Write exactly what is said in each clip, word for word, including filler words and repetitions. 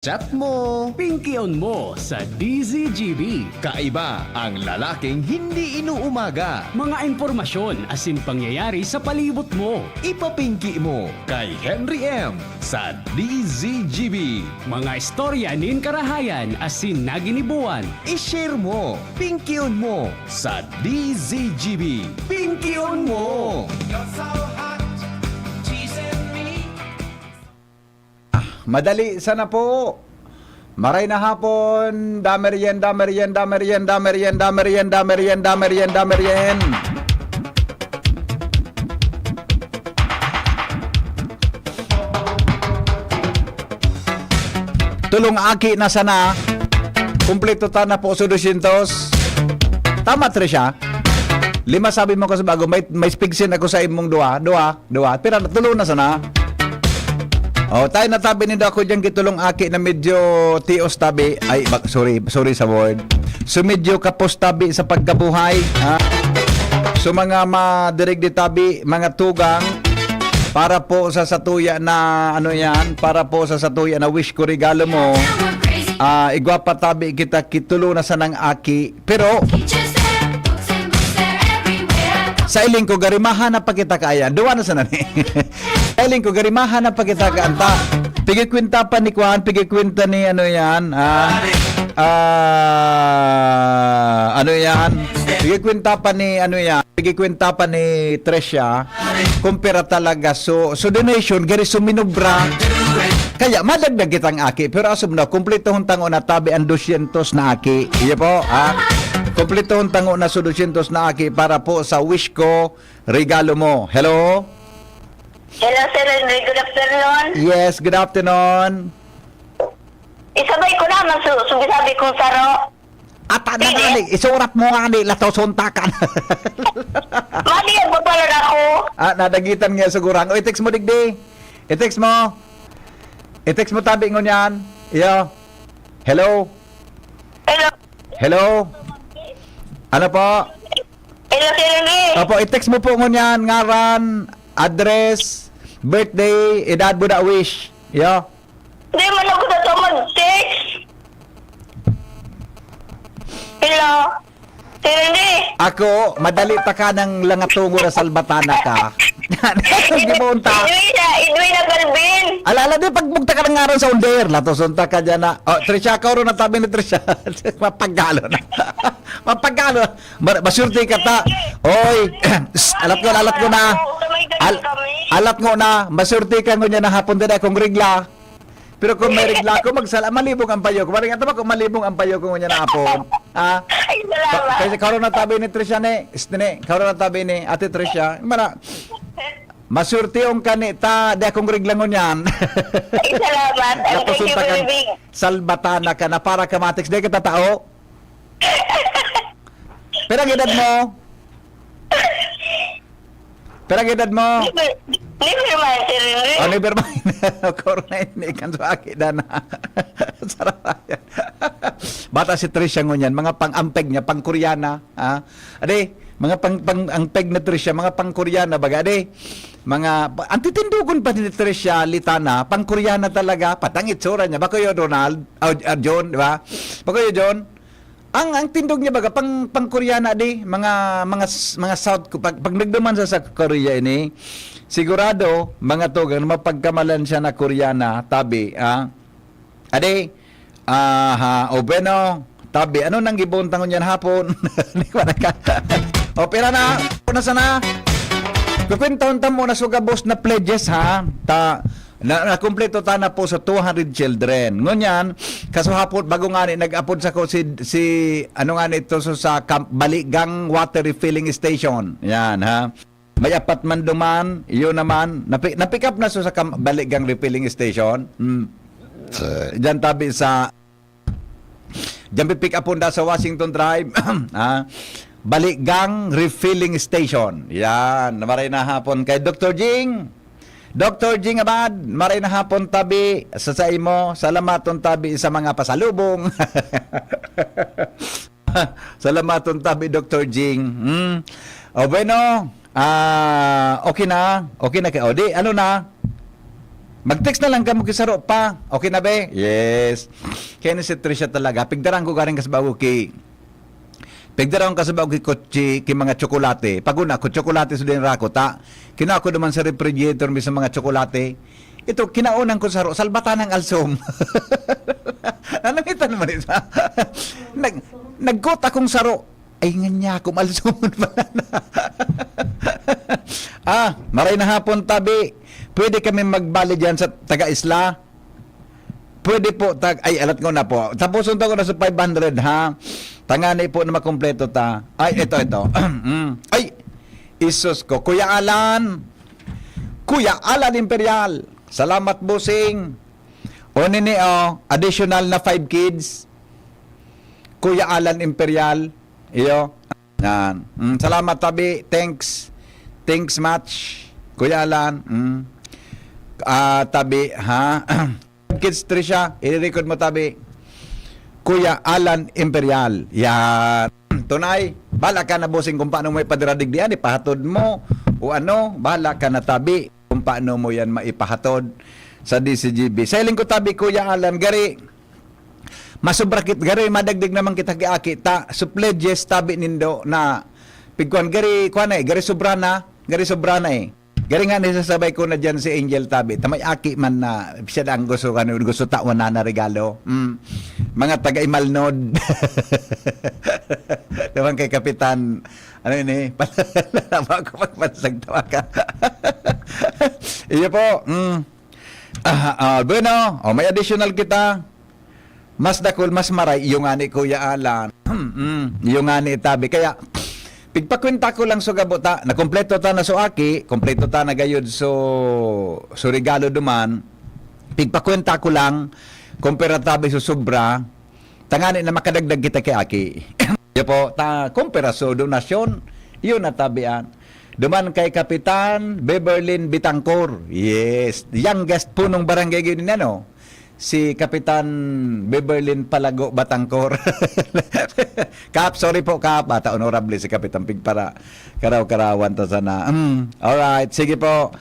Chat mo, pingkion mo sa D Z G B. Kaiba ang lalaking hindi inuumaga. Mga impormasyon asin pangyayari sa palibot mo. Ipapingki mo kay Henry M sa D Z G B. Mga istorya nin karahayan asin naginibuan. I-share mo, pingkion mo sa D Z G B. Pingkion mo! You're so hot, teasing me. Ah, madali sana po. Maray na hapon, dameryen, dameryen, dameryen, dameryen, dameryen, dameryen, dameryen, dameryen. Tulong aki na sana. Kumpleto ta na po sa dosyentos. Tama, Trisha. Lima sabi mo kasi bago, may, may spigsin ako sa imong duwa. Duwa. Duwa, pira na, tulo na sana. O, tayo na tabi nindo ako dyan, gitulong aki na medyo tios tabi. Ay, bak-, sorry, sorry sa word. So, medyo kapos tabi sa pagkabuhay, ha? So, mga madirig di tabi, mga tugang, para po sa satuya na, ano yan, para po sa satuya na wish ko regalo mo, ah, igwapa tabi kita, kitulo na sanang aki, pero sa iling ko, garimahan na pa kita kaya. Duwa na sana ni. Sa iling ko, garimahan na pa kita kanta. Pigikwenta pa ni Kwan, pigikwenta ni ano yan. Ah, ah, ano yan? Pigikwenta pa ni ano yan. Pigikwenta pa ni Tresha. Kumpira talaga. So, so donation, gari suminubra. Kaya madagdag kitang aki. Pero asob na, kumpleto hon tango na tabi ang dosyentos na aki. Iyo po, ha? Kumpleto hon tango na so dosyentos na aki para po sa wish ko, regalo mo. Hello? Hello, Sir Henry. Good afternoon. Yes, good afternoon. Isabay ko naman su-, sumisabi kong saro. Ata na Sige. Nga ni, isurat mo nga ni, latos huntakan. Mali ang babalan ako. Ah, nadagitan nga siguro. O, i-text mo, digdi. I-text mo. I-text mo, tabi ngunyan. Iyo. Hello? Hello? Hello? Ano po? Hello, Sir Henry. Opo, i-text mo po ngunyan, ngaran, address, birthday, edad, buda, wish. Iyo. Di man ako na mag-text. Hello? Sir Randy? Ako, madali ta ka nang langatungo na salbatana ka. Di mo unta. Edwina, Edwina Balbin. Ala, ala, di, pagbugta ka ng ngaran sa under. Latoson ta ka dyan na. Oh, Trisha, ka oro na tabi ni Trisha. Mapagalo na. Mapagalo. Mar-, masurti ka ta. Oy, alat ko, alat ko na. Al-, alat ko na. Masurti ka ngunyan na hapon din akong regla. Pero kung may regla ko, magsala-, malibog ang payo ko. Parang ito ba kung malibog ang payo ko ngunyan na hapon? Ha? Ay, salamat. Ka-, kasi karon na tabi ni Trisha ni, este ni, karon na tabi ni Ate Trisha. Mara, masurti ang kanita, di akong regla ngunyan. Ay, salamat. And thank you for Nakusunta kang living. Salbatana ka na para ka matiks. Di kita tao. Pero ang edad mo? Pero ang edad mo? Never, never mind, Sir Henry. Oh, never mind. Corona ini kan sa aki, dana. Sarap yan. Bata si Trisha ngunyan, mga pang-ampeg niya, pang-Koreana, ha? Ade, mga pang, pang-ampeg na Trisha, mga pang-Koreana, baga, ade. Mga, pa-, ang titindugon pa ni Trisha Litana, pang-Koreana talaga, patang itsura niya. Bako yun, Ronald? Oh, ah, John, di ba? Bako yun, John? Ang, ang tindog niya baga, pang, pang Koreana di, mga, mga s-, mga South, pag, pag nagduman sa, sa Korea ini, sigurado, mga tugang, mapagkamalan siya na Koreana, tabi, ah. Ade, aha, o bueno, tabi, ano nang gibuntangon niyan hapon? Di ko na ka-, o, pira na, una sana. Kukwentahon ta mo na sugabos na pledges, ha? Ta, Na, nakumpleto ta na po sa two hundred children. Ngunyan, kasuhapon, bago nga ni, nag-apod sa ko si, si, ano nga nito, so, sa Camp Baligang Water Refilling Station. Yan, ha? May apat man duman, yun naman. Napi-, na-pick up na so sa Cam-, Baligang Refilling Station. Hmm. Diyan tabi sa Diyan pipick up po nda sa Washington Drive. Ah, Baligang Refilling Station. Yan. Maray na hapon kay Doktor Jing. Doktor Jing Abad, maray na hapon tabi sa, sa imo. Salamaton tabi sa mga pasalubong. Salamaton tabi, Doktor Jing. Hmm. O, bueno. Ah, okay na. Okay na kay, o, di, ano na? Mag-text na lang kamo ki saro pa. Okay na, be? Yes. Kaya ni si Trisha talaga. Pigdaraan ko garing kas bago ki Pigdaraan kas bago ki kotse, ki mga tsokolate. Pag una ko, tsokolate sa din rako, ta. Kinako naman sa refrigerator, may sa mga tsokolate. Ito, kinaunan ko saro, salbatan ng alsom. Nanamitan naman ito. Nag, nagkot akong saro. Ay, nga niya, kumalsumon pala na. Ah, maray na hapon, tabi. Pwede kami magbali dyan sa taga-isla? Pwede po, tag-, ay, alat ko na po. Tapuson to ko na sa five hundred, ha? Tangani po na makumpleto ta. Ay, ito, ito. Mm. Ay, isus ko. Kuya Alan. Kuya Alan Imperial. Salamat, bossing. O, nini, oh, additional na five kids. Kuya Alan Imperial. Iyo. Yan. Mm, salamat, tabi. Thanks. Thanks much, Kuya Alan. Mm. Ah, tabi, ha? Kids, Trisha, i-record mo, tabi. Kuya Alan Imperial. Yan. Tunay, bala ka na, bossing, kung paano mo ipadiradig diyan, ipahatod mo, o ano, bala ka na, tabi, kung paano mo yan maipahatod sa D C G B. Sa hiling ko, tabi, Kuya Alan, gari, masubra kit, gari, madagdag naman kita ki aki, ta, suplejes, tabi nindo, na, pigkuhan, gari, kuhan na eh, gari, sobra na, gari, sobra na eh. Gari nga, nisasabay ko na dyan si Angel, tabi, ta may aki man na, siya na ang gusto, ano, gusto tawan na, na regalo. Mm. Mga taga-Imalnod. Naman kay Kapitan, ano yun eh, bago magpansag tawa ka. Iyo po, mm. Ah, ah, bueno, o, may additional kita. Mas dakul, mas maray, iyo nga ni Kuya Alan. Mm, iyo nga ni tabi. Kaya, pigpakwenta ko lang so gabota. Nakumpleto ta na so aki, kumpleto ta na gayod so, so regalo duman. Pigpakwenta ko lang, kumpara tabi so sobra, tangani na makadagdag kita kay aki. Iyo po, ta, kumpara so donasyon, iyo na tabian. Duman kay Kapitan Beverlyn Bitangcor. Yes, youngest punong barangay gyud ni ano, si Kapitan Beverlyn Palago Batangcor. Kap, sorry po, Kap. Bata, honorable si Kapitan Pigpara. Karaw-karawan ta sana. Mm, alright, sige po.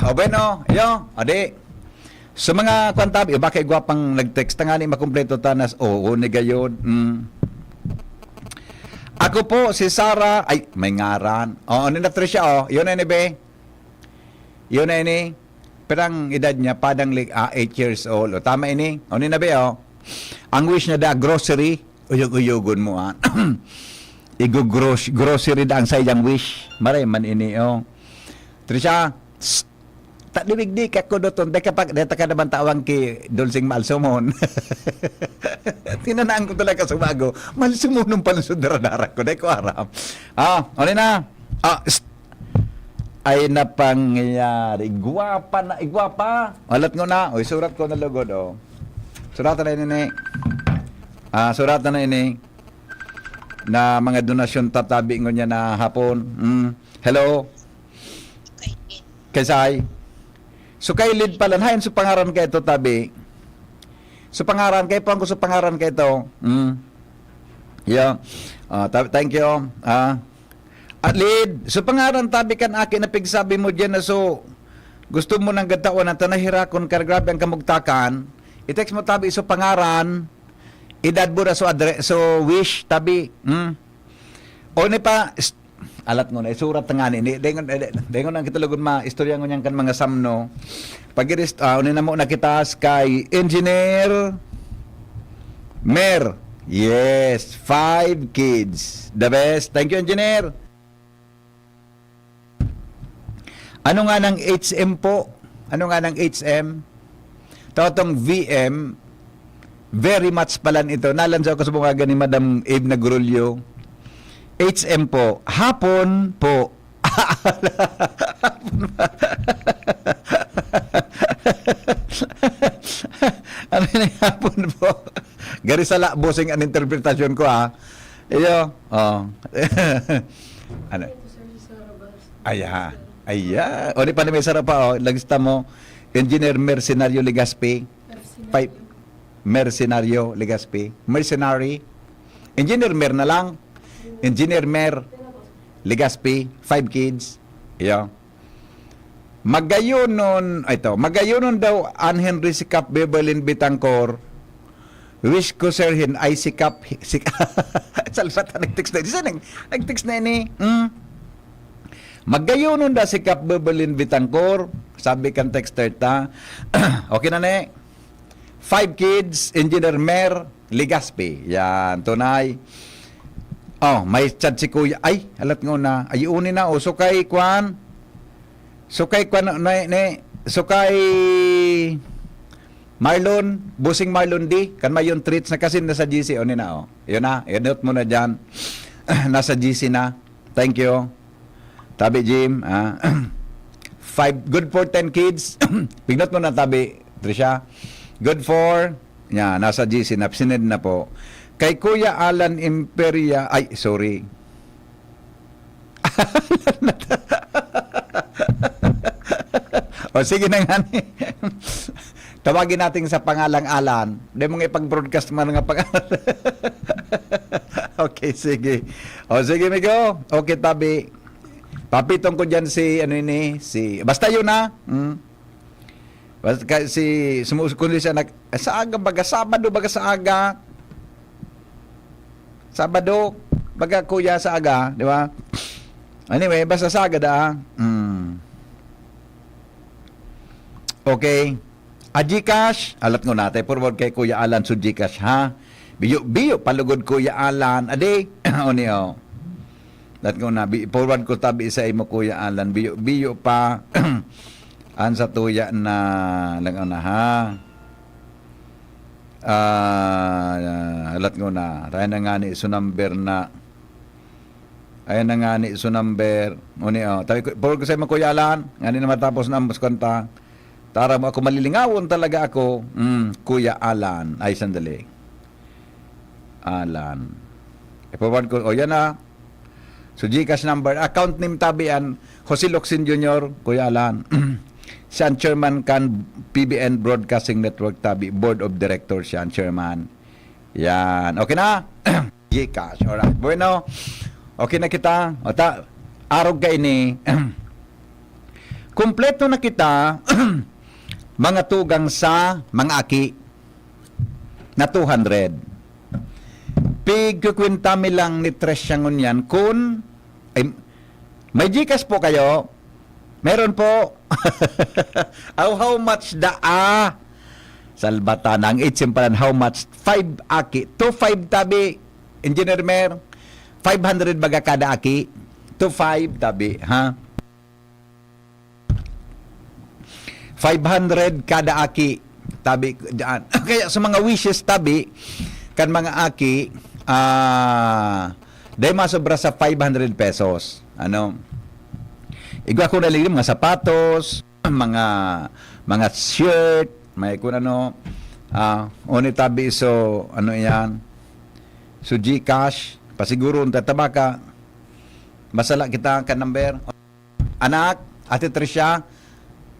O bueno, yo, adi. So, mga kwan tabi, baka igwa pang nag-text, tangani makumpleto ta nas, oo, ni gayod. Mm. Ako po, si Sarah, ay, may ngaran. Oo, ni na Trisha, oh. Yun na ni, be. Yun na ini. Pirang edad niya, padang li-, ah, eight years old. O, tama ini. O, ni na, be, oh. Ang wish niya da, grocery. Uyog-uyogon mo, ah. Igo-gros-, grocery da ang saiyang wish. Maray man ini, oh. Trisha, tst, ta diwigdi ka ko doton. Dai ka pa, dai ta ka naman tawang ki Dulcing Malsumon. Tinanaan ko talaga sa bago. Malsumon ng palusod na radarak ko. Dai ko aram. Ah, ano na? Ah, pst. Ay, napangyayari. Igwapa na, igwapa. Alat ko na. O, isurat ko na lugod, oh. Suratan na ini. Ah, suratan na ini. Na mga donasyon tatabi ngunyan na hapon. Mm. Hello? Kay Sai. So, kay Lid pala. Hain so pangaran kay ito, tabi. So, pangaran kay Pangko, so pangaran kay ito. Mm. Yeah. Ah, ta-, thank you. Ah. At Lid, so pangaran tabi kan aki na pigsabi mo diyan na so gusto mo nang gadtawan ang tanahirakon kar grabe ang kamugtakan. I-text mo tabi so pangaran, edad mo na so adre-, so wish tabi. Hmm? O ni pa, s-, alat mo na, isurat na nga ni, ni, dengon, eh, dengon ang kitulog ma, istorya ngunyan kan mga samno. Pag-irist-, ah, unin na mo na kita kay Engineer Mer. Yes, five kids. The best. Thank you, Engineer. Ano nga ng H M po? Ano nga ng H M? Totong V M, very much palan ito. Nalansaw ko sa mga gani Madam Eve Nagrulyo. H M po. Hapon po. Ano na hapon po? Gari sala, bossing, ang interpretasyon ko, ha? Iyo, oh. Ano? Ay, ha? Ay, ha? O, di pa na may sarap pa, oh. Lagista mo, Engineer Mercenario Legaspi. Five, Mercenario Legaspi. Mercenary. Engineer Mer na lang. Engineer Mer Legaspi. Five kids. Iyo. Magayonon, ay, ito, magayonon daw an Henry si Kap Beverlyn Bitancor. Wish ko, sir, hin ay si Kap, si, salbata, nag-text na, isa nag, nag-text na ini. Hmm. Magayonon daw si Kap Beverlyn Bitancor, sabi kan texter ta. Okay na, ne? Five kids, Engineer Mer Legaspi. Yan, tunay. Oh, may chat si Kuya. Ay, alat nga na. Ay, uni na. O, so kay Kwan. So kay Kwan, ne, ne. So kay Marlon, Busing Marlon D. Kan may yung treats na kasi nasa G C, o, ni na, oh. Yun na, i-note mo na dyan. Nasa G C na. Thank you. Tabi, Jim, ah. Five, good for ten kids. Pignot mo na, tabi, Trisha. Good for, yan, nasa G C na, sinend na po. Kay Kuya Alan Imperia, ay, sorry. O, sige na nga ni. Tawagin natin sa pangalang Alan. Di mo nga ipag-broadcast mo nga pangalan. Okay, sige. O, sige, migo. Okay, tabi. Papitong ko dyan si, ano ini, si, basta yun na. Hmm? Basta ka, si, sumu-, kundi siya nag, sa aga, baga Sabado, baga sa aga. Sabado, baga kuya sa aga, di ba? Anyway, basta sa aga da. Hmm. Okay. A GCash, alat ko natay, forward kay Kuya Alan so GCash, ha? Biyo, biyo, palugod Kuya Alan. Ade, o niyo. Alat ko na, bi-, forward ko tabi sa imo, Kuya Alan. Biyo, biyo pa. An sa tuya na, lang na, ha? Ah, alat ko na. Tayo na nga ni, so number na. Ayan na nga ni, so number. Uni, oh. Tabi ko, forward ko sa imo, Kuya Alan. Nga ni na matapos na ang kanta. Tara mo ako, malilingawon talaga ako. Mm, Kuya Alan. Ay, sandali. Alan. I-forward ko. O, yan na. So, GCash number. Account name tabi an Jose Locsin Junior, Kuya Alan. Siya ang chairman kan P B N Broadcasting Network tabi. Board of Directors siya ang chairman. Yan. Okay na? GCash. Alright. Bueno, okay na kita. O ta, arog ka ini. Kompleto na kita, mga tugang sa mga aki na two hundred. Pigkukwenta mi lang ni Tresya ngunyan kun, ay, may GCash po kayo? Meron po. Aw, how much da, ah? Salbata na ang itsim palan, how much? Five aki. Two five tabi, Engineer Mer. Five hundred baga kada aki. Two five tabi, ha? Five hundred kada aki. Tabi, dyan. Kaya sa mga wishes tabi, kan mga aki, ah, dahil masobra sa five hundred pesos. Ano? Igwa ko na lang yung mga sapatos, mga, mga shirt, may kun ano, ah, oni tabi, so, ano yan? So, GCash, pasiguro, ang tatabaka, masala kita ka number. Anak, Ate Tricia,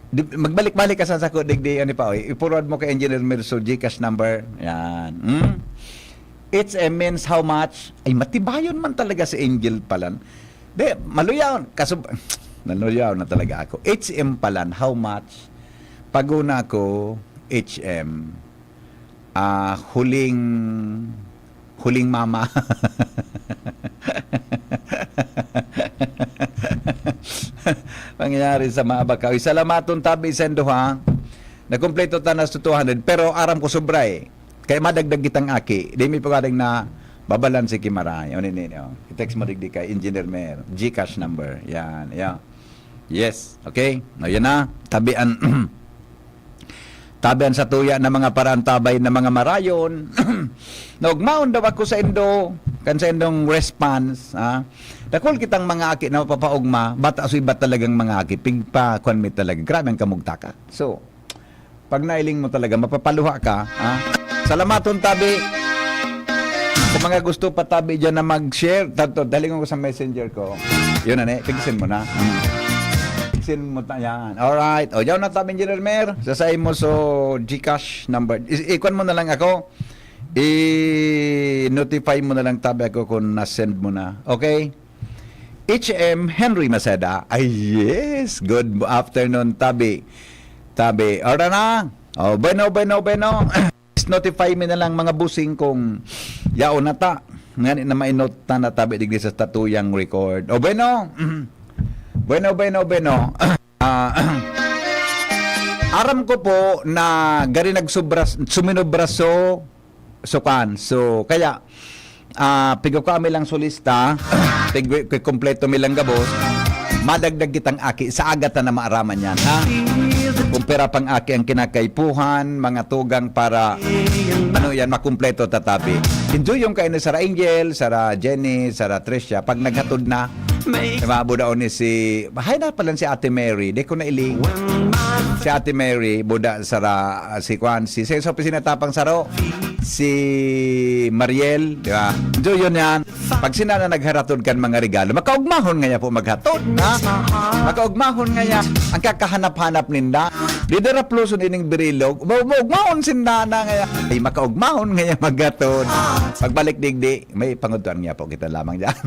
di, magbalik-balik ka sa sako, digdi, ano pa, oy, i-forward mo kay Engineer Mirso, GCash number. Yan. Hmm? H M means how much? Ay, matibayon man talaga si Angel palan. Di, maluyaw. Kaso, naluyaw na talaga ako. H M palan, how much? Paguna ko, H M. Ah, huling, huling mama. Pangyayari sa mga bakaw. Salamaton tabi sa duha. Nakumpleto ta na sa two hundred, pero aram ko sobra eh. Kaya madagdag kitang aki. Di mi pagaling na babalan si Kimaray. O, nini, o. I-text mo digdi kay Engineer Mer. GCash number. Yan, yan. Yes. Okay? O, yan na. Tabian. Tabian sa tuya na mga paraantabay na mga marayon. Naugmaon daw ako sa indo, kan sa indong response, ha? Dakul kitang mga aki na mapapaugma, bata so iba talagang mga aki, pigpa, kwan mi talaga, grabe ang kamugtaka. So, pag nailing mo talaga, mapapaluha ka, ha? Salamaton tabi. Sa mga gusto pa tabi dyan na mag-share, tato, dalingon ko sa messenger ko. Yun na, ne. Tigisin mo na. Hmm. Tigisin mo na yan. Alright. O, yaw na tabi, Engineer Mer. Sasay mo so GCash number. I-, ikwan mo na lang ako. I-notify mo na lang tabi ako kung na-send mo na. Okay? H M Henry Maceda. Ay, yes. Good afternoon, tabi. Tabi. Ora na. Oh, bueno, bueno, bueno. Notify mi na lang, mga busing, kung yaon na ta. Ngani na mainot ta na tabi digdi sa tatuyang record. O bueno. Bueno, bueno, bueno. Ah, aram ko po na gari nagsubras-, suminubra so, so kan. So, kaya, ah, pigwa kami lang solista, pig-, kumpleto mi lang gabos, madagdag kitang aki, sa aga ta na maaraman yan, ha? Kumpara pang aki ang kinakaipuhan, mga tugang para, ano yan, makumpleto tatabi. Enjoy yung kain ni Sarah Angel, Sarah Jenny, Sarah Tricia, pag naghatod na, may mabudaon ni si, hay na pala si Ate Mary, di ko nailing. Si Ate Mary, buda, Sarah, ah, si Kwan, si, sa opisina tapang saro, si Mariel, di ba? Enjoy yun yan. Pag sila na nagharatod kan mga regalo, makaugmahon ngaya po maghatod, ha? Makaugmahon ngaya ang kakahanap-hanap ninda. Di dara pluson ining birilog, ma-, maugmahon sinda na ngaya. Ay, makaugmahon ngaya maghatod. Pagbalik digdi, may pangudtuan niya po kita lamang dyan.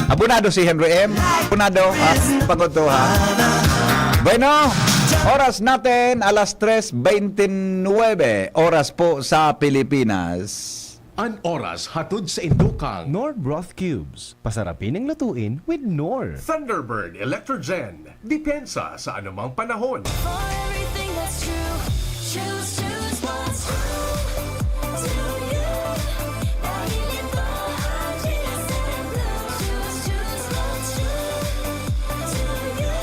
Abonado si Henry M. Abonado, ha? Pangudto, ha? Bueno, oras natin, alas tres veintinueve, oras po sa Pilipinas. An oras hatod sa indukang Knorr Broth Cubes. Pasarapin ang lutuin with Knorr. Thunderbird Electrogen. Depensa sa anumang panahon. For everything that's true, choose, choose what's true to you. Dahil ito ang G S M Blue. Choose, choose what's true to you.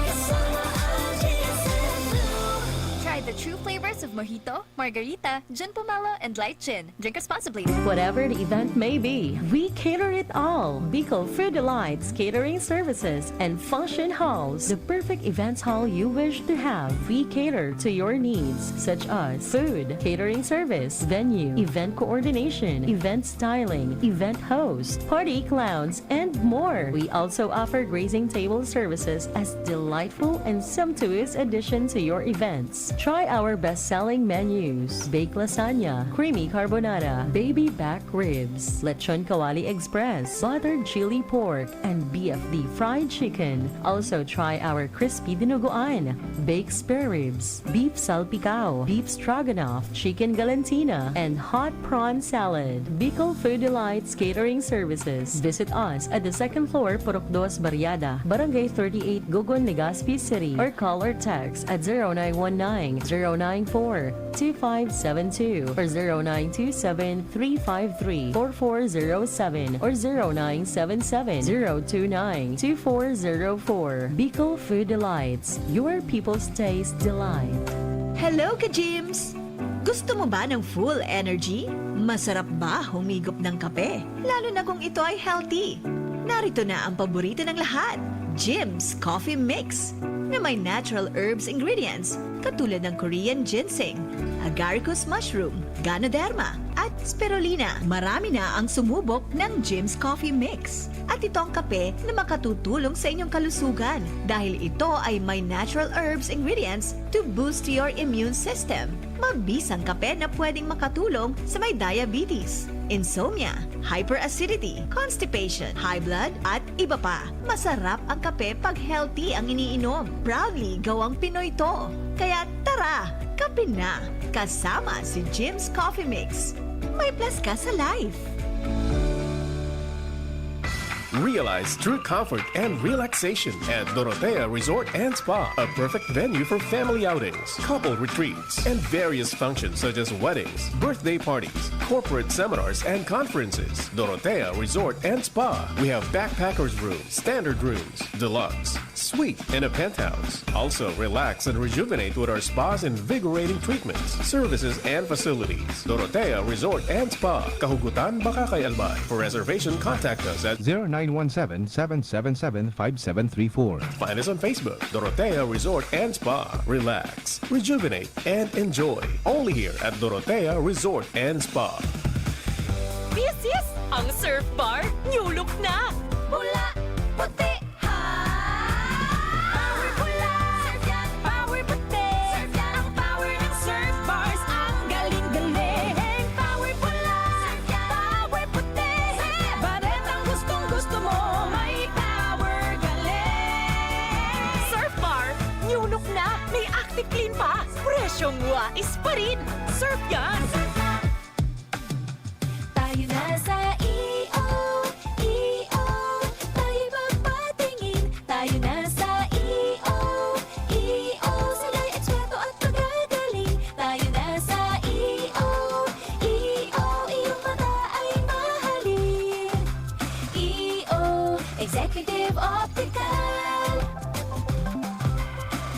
Kasama ang G S M Blue. Try the true flavors of mojito, margarita, gin pomelo, and light gin. Drink responsibly. Whatever the event may be, we cater it all. Bicol Food Delights Catering Services and Function Halls, the perfect events hall you wish to have. We cater to your needs, such as food, catering service, venue, event coordination, event styling, event host, party clowns, and more. We also offer grazing table services as delightful and sumptuous addition to your events. Try our best-selling menus: baked lasagna, creamy carbonara, baby back ribs, lechon kawali express, buttered chili pork, and B F D fried chicken. Also try our crispy dinuguan, baked spare ribs, beef salpicao, beef stroganoff, chicken galantina, and hot prawn salad. Bicol Food Delights Catering Services. Visit us at the second floor, Purok Dos Barriada, Barangay thirty-eight, Gogon, Legazpi City, or call or text at zero nine one nine, zero nine four, two five seven two or zero nine two seven, three five three, four four zero seven or zero nine seven seven, zero two nine, two four zero four. Bicol Food Delights, your people's taste delight. Hello, ka-Gyms! Gusto mo ba ng full energy? Masarap ba humigop ng kape? Lalo na kung ito ay healthy. Narito na ang paborito ng lahat, Jim's Coffee Mix, na may natural herbs ingredients katulad ng Korean ginseng, agaricus mushroom, ganoderma, at spirulina. Marami na ang sumubok ng Jim's Coffee Mix. At ito ang kape na makatutulong sa inyong kalusugan dahil ito ay may natural herbs ingredients to boost your immune system. Mabisang kape na pwedeng makatulong sa may diabetes, insomnia, hyperacidity, constipation, high blood, at iba pa. Masarap ang kape pag healthy ang iniinom. Proudly gawang Pinoy to. Kaya tara, kape na! Kasama si Jim's Coffee Mix. May plus ka sa life! Realize true comfort and relaxation at Dorotea Resort and Spa, a perfect venue for family outings, couple retreats, and various functions such as weddings, birthday parties, corporate seminars, and conferences. Dorotea Resort and Spa. We have backpackers room, standard rooms, deluxe, suite, and a penthouse. Also, relax and rejuvenate with our spa's invigorating treatments, services, and facilities. Dorotea Resort and Spa, Kahugutan, Bacacay, Albay. For reservation, contact us at zero nine one seven, seven seven seven, five seven three four. Find us on Facebook, Dorotea Resort and Spa. Relax, rejuvenate, and enjoy. Only here at Dorotea Resort and Spa. This is ang Surf Bar New Look na! Pula, puti, ha! Power pula, surf yan, power puti. Surf yan, ang power ng Surf Bars. Ang galing-galing. Power pula, surf yan, power puti. Surf Is pa rin! Surf yan! Tayo na sa E O, E O, tayo magpatingin. Tayo na sa E O, E O, sila'y eksperto at magagaling. Tayo na sa E O, E O, iyong mata ay mahalin. E O, Executive Optical.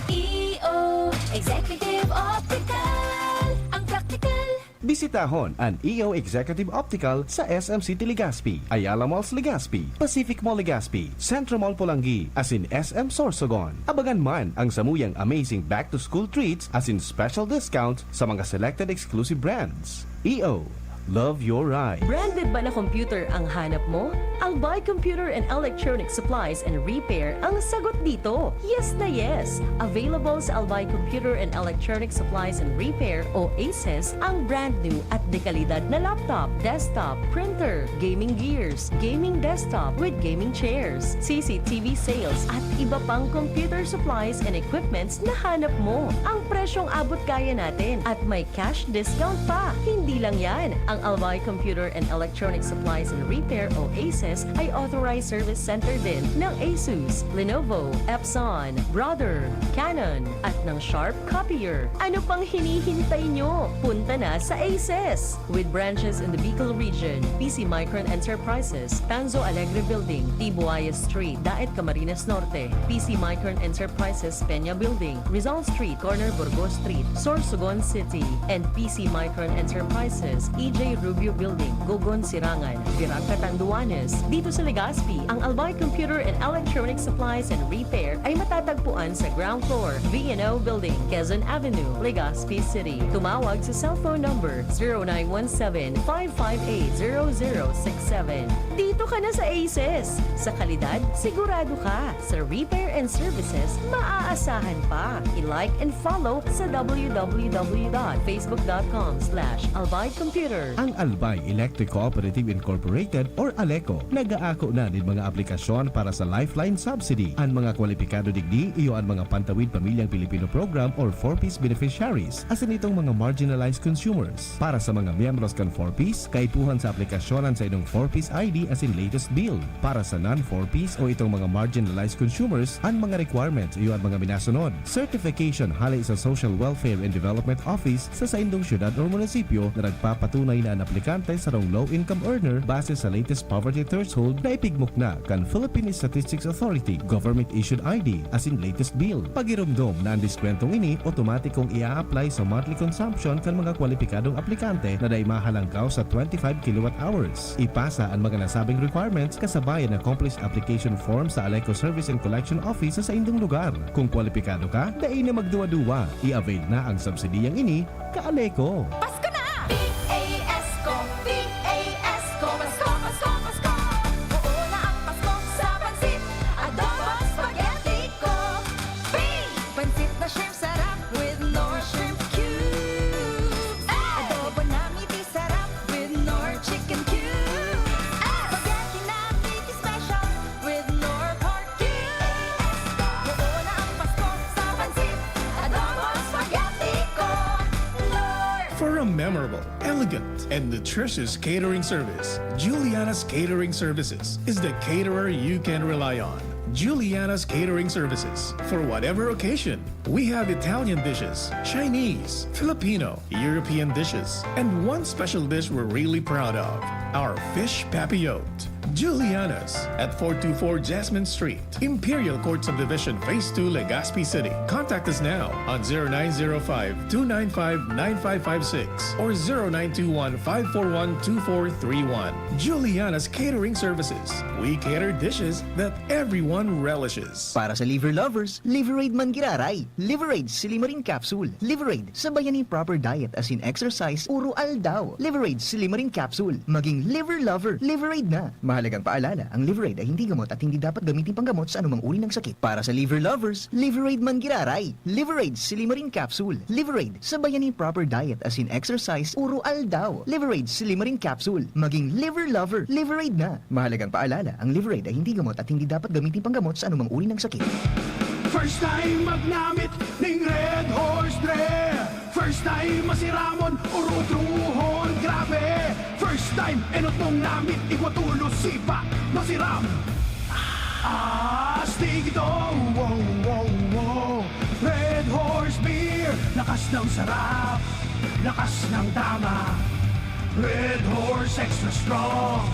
E O, Executive Optical. Ang praktikal. Bisitahon an E O Executive Optical sa S M City Legazpi, Ayala Malls Legazpi, Pacific Mall Legazpi, Centro Mall Polangui, asin S M Sorsogon. Abangan man ang samuyang amazing back-to-school treats asin special discount sa mga selected exclusive brands. E O, love your ride! Branded ba na computer ang hanap mo? Albay Computer and Electronic Supplies and Repair ang sagot dito. Yes na yes! Available sa Albay Computer and Electronic Supplies and Repair o ACES ang brand new at dekalidad na laptop, desktop, printer, gaming gears, gaming desktop with gaming chairs, C C T V sales at iba pang computer supplies and equipments na hanap mo. Ang presyong abot kaya natin at may cash discount pa. Hindi lang yan, ang Albay Computer and Electronic Supplies and Repair o ACES ay authorized service center din ng Asus, Lenovo, Epson, Brother, Canon, at ng Sharp Copier. Ano pang hinihintay nyo? Punta na sa ACES! With branches in the Bicol region, P C Micron Enterprises, Tanzo Alegre Building, Tibuaya Street, Daet, Camarines Norte, P C Micron Enterprises, Peña Building, Rizal Street, corner Burgos Street, Sorsogon City, and P C Micron Enterprises, E J Rubio Building, Gogon, Sirangan, Virac, Catanduanes. Dito sa Legazpi, ang Albay Computer and Electronic Supplies and Repair ay matatagpuan sa ground floor, V and O Building, Quezon Avenue, Legazpi City. Tumawag sa cellphone number zero nine one seven, five five eight, zero zero six seven. Dito ka na sa ACES! Sa kalidad, sigurado ka! Sa repair and services, maaasahan pa! I-like and follow sa w w w dot facebook dot com slash albay computer. Ang Albay Electric Cooperative Incorporated or ALECO nag-aako na nin mga aplikasyon para sa Lifeline Subsidy. An mga kwalipikado digdi iyo an mga Pantawid Pamilyang Pilipino Program or four Ps beneficiaries, asin itong mga marginalized consumers. Para sa mga miyembros kan four Ps, kaipuhan sa aplikasyon an saindong four Ps I D asin latest bill. Para sa non-four Ps o itong mga marginalized consumers, an mga requirements iyo an mga minasunod: certification hale sa Social Welfare and Development Office sa saindong syudad or munisipyo na nagpapatunay na an aplikante sarong low-income earner base sa latest poverty threshold na ipigmukna kan Philippine Statistics Authority, government-issued I D, asin latest bill. Pagiromdom na an diskwentong ini otomatikong ia-apply sa monthly consumption kan mga kwalipikadong aplikante na dai mahalangkaw sa twenty-five kilowatt hours. Ipasa an mga nasabing requirements kasabay an accomplished application form sa ALECO Service and Collection Office sa saindong lugar. Kung kwalipikado ka, dai na magduwa-duwa. I-avail na ang subsidiyang ini, ka-ALECO! Pasko na! P A S ko, P A S ko, Pasko, Pasko, Pasko! Oo na ang Pasko sa pansit, adobo, spaghetti ko. P! Pansit na shrimp sarap with Knorr shrimp cubes. Adobo na miti sarap with Knorr chicken cubes. Spaghetti na miti special with Knorr pork cubes. Oo na ang Pasko sa pansit, adobo, spaghetti ko. Knorr! For a memorable, elegant, and nutritious catering service, Juliana's Catering Services is the caterer you can rely on. Juliana's Catering Services. For whatever occasion, we have Italian dishes, Chinese, Filipino, European dishes, and one special dish we're really proud of, our fish papillote. Juliana's at four two four Jasmine Street, Imperial Court Subdivision, Phase two, Legazpi City. Contact us now on zero nine zero five, two nine five, nine five five six or zero nine two one, five four one, two four three one. Juliana's Catering Services. We cater dishes that everyone relishes. Para sa liver lovers, Liveraid man giraray. Liveraid Silimarin Capsule. Liveraid, sabayan nin proper diet asin exercise uro aldaw. Liveraid Silimarin Capsule. Maging liver lover, Liveraid na. Mahalagang paalala, ang Liveraid ay hindi gamot at hindi dapat gamitin panggamot sa anumang uri ng sakit. Para sa liver lovers, Liveraid man giraray. Liveraid Silimarin Capsule. Liveraid, sabayan nin proper diet asin exercise uro aldaw. Liveraid Silimarin Capsule. Maging liver lover, Liveraid na. Mahalagang paalala, ang Liveraid ay hindi gamot at hindi dapat gamitin panggamot sa anumang uri ng sakit. First time magnamit ning Red Horse Dre. First time masiramon, urutruhon, grabe. First time, enot mong namit, igwa tulos, sipa, masiram. Astig ito, wow, wow, wow. Red Horse Beer, lakas ng sarap, lakas ng tama. Red Horse Extra Strong,